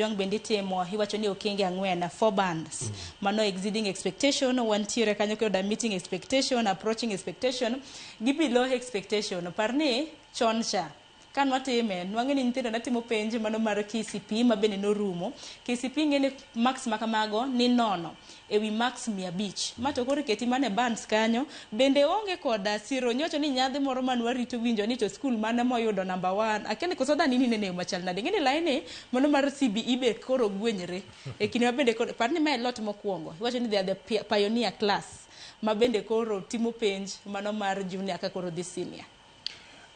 Kajwang' bende itimo iwacho ni okenge ang'wen, four bands. Mano exceeding expectation, wantiere kanyo kendo meeting expectation, approaching expectation, gi below expectation. Par ni chon cha ka nwatime nwang'e ni nyithindo ne timo penj mano mar KCPE ma bende norumo. KCPE ng'e ni marks ma kamago ni nono ewi marks 500 ma to koro iketi mana e bands kanyo bende onge koda siro nyocha ni nyadhi moro man warito winjo ni to skul mane moyudo number one. Akia ni koso dhani inene e yo machal nade. Ing'e ni laini mano mar CBE be koro gwenyre e kinde ma bende koro par ni mae lot mokwongo iwacho ni they are the pioneer class ma bende koro timo penj mano mar junior ka koro dhi senior.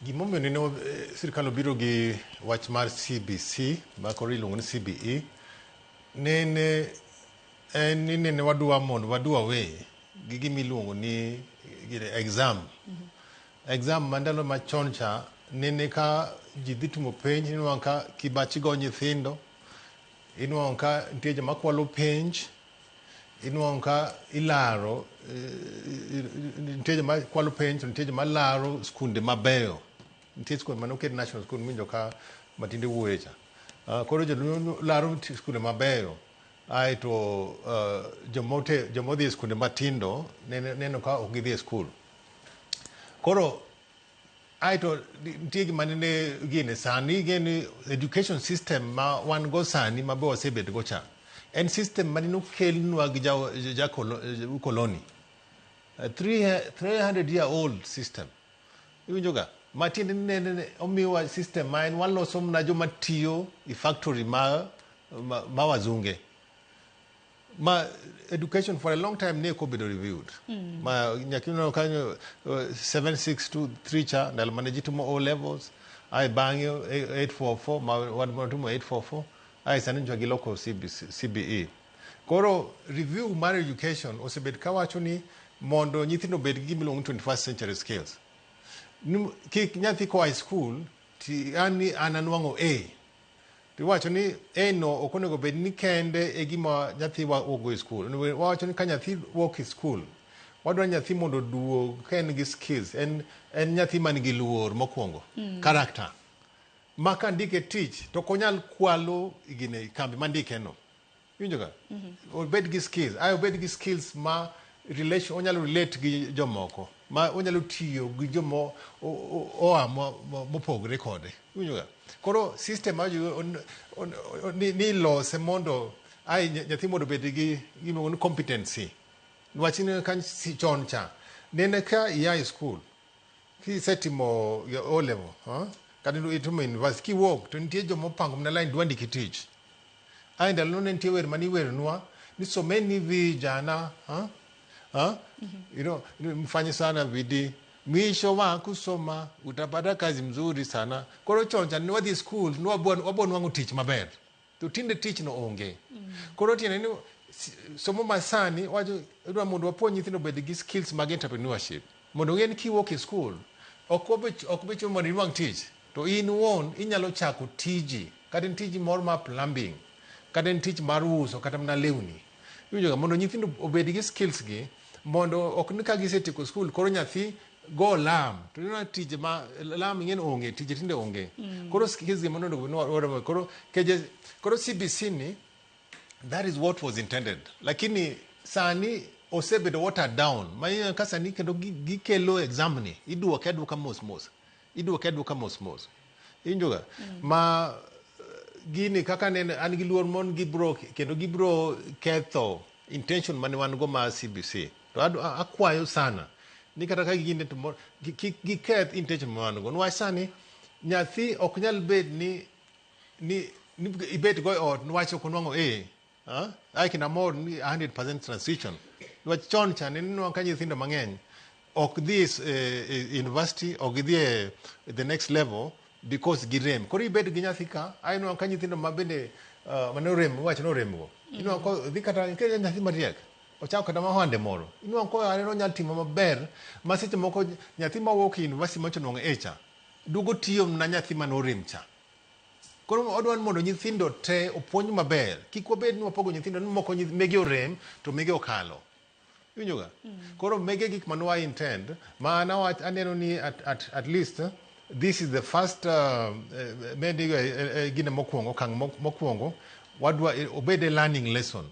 Gimomiyo nene sirkal obiro gi wach mar CBC ma koro iluongo ni CBE nene en ni nene wadwa mondo wadu away gi gima iluongo ni gine exam. Exam ma ndalo machon cha nene ka ji dhi timo penj inwang'o ka kibachi go nyithindo, inwang'o ka nitie joma kwalo penj, inwang'o ka ilaro, nitie joma kwalo penj to nitie joma laro skunde mabeyo. Nitie skul mane oket national school miwinjo ka matinde wuoye cha. Koro joluo laro skunde mabeyo aeto joma odhi e skunde matindo neno ka ok gidhi e skul. Koro aeto nitie gima nene gine sani ing'e education system ma wan go sani ma be wasebet go cha en system mane nokelnwa gi ja koloni. 300 year old system. Iwinjo ga? Matiende ni nene omiwa system ma en waloso mana joma tiyo e factory ma wazunge. Ma education for a long time ne ok obedo reviewed. Ma nyaka ineno kanyo 7623 cha ndalo mane ji timo O levels, ae bang'e 844 ma wan watimo 844, ae sani nyocha giloko CBC, CBE. Koro review mar education osebet kawacho ni mondo nyithindo obed gi gima iluongo ni 21st century skills. Kik nyathi koa e school ti an ni an anwang'o A. Tiwacho ni A no ok onego bed ni kende e gima nyathi wuok go e school. Wawacho ni ka nyathi wuok e school, wadwa nyathi mondo oduog ka en gi skills, en nyathi man gi luor mokwongo, character. Ma ka ndike tich to ok onyal kwalo gine kambi mandike no. Iwinjo ga? Obed gi skills, ae obed gi skills ma relation onyalo relate gi jomoko, ma onyalo tiyo gi joma oa mopogre kode. Iwinjo ga? Koro system ma ni ilose mondo ae nyathi mondo obed gi gima ni competency. Niwach ni ka chon cha, nene ka ia e school, kisetimo O level, kata itimo university, kiwuok to nitie joma opango mana line dwa ndiki tich. Ae ndalo ne nitie wer mane iweronwa ni someni vijana, ha? Ha? Mfanye sana bidii mwisho wa kusoma utapata kazi mzuri sana. Koro chon cha ne wadhi school ne wabo nwang'o tich maber. To tinde tich no onge. Koro tiende ni somo masani wacho idwa mondo wapuonj nyithindo obed gi skills mag entrepreneurship. Mondo ong'e ni kiwuok e school ok obi chuno mondo inwang' tich. To in iwuon inyalo chako tiji kata en tiji moro mar plumbing kata en tich mar uso kata mana lewni. Iwinjo ga mondo nyithindo obed gi skills gi mondo ok ni ka gisetieko school koro nyathi go lam to ineno tije ma lam ing'e ni onge tije tinde onge. Koro skills gi mondo onego bed ni koro keje koro CBC ni that is what was intended. Lakini sani osebedo watered down ma ineno ka sani kendo gikelo exam ni iduoke aduoka mos mos. Iduoke aduoka mos mos. Iwinjo ga? Ma gini kaka nene an gi luor mon gibro kendo gibro ketho intention mane wan go mar CBC. To akwayo sana ni kata ka gine to kik giketh intention ma wan go. Niwach sani nyathi ok nyal bed ni ibet go e ot niwach ok onwang'o A. Ha? Ai kendo amor ni 100% transition. Niwach chon cha ne inwang'o ka nyithindo mang'eny ok dhi e university, ok gidhi e the next level because girem. Koro ibed gi nyathi ka, ai inwang'o ka nyithindo ma bende mane orem, iwacho ni orem go. Inwang'o ka dhi kata nikech en nyathi mariek, ochako kata mahande moro. Inwang'o ka aneno onyalo timo maber ma seche moko nyathi mawuok e university manyocha onwang'o A cha, duogo tiyo na nyathi mane orem cha. Koro odwa ni mondo nyithindo te opuonj maber. Kik wabed ni wapogo nyithindo ni moko mege orem to mege okalo. Iwinjo ga? Koro mege gik mane wa intend ma an aneno ni at least this is the first gine mokwongo, okang' mokwongo Wadwa obed a learning lesson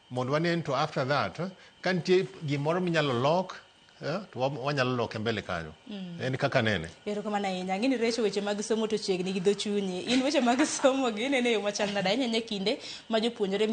mondo wanen to after that ka nitie gimoro minyalo lok to wanyalo loke mbele kanyo. En kaka nene. Erokamano ahinya. Ang'e ni Recho weche mag somo to chiegni gi dho chunyi. In weche mag somo gi inene e yo machal nade? Ahinya ahinya kinde ma jopuonjre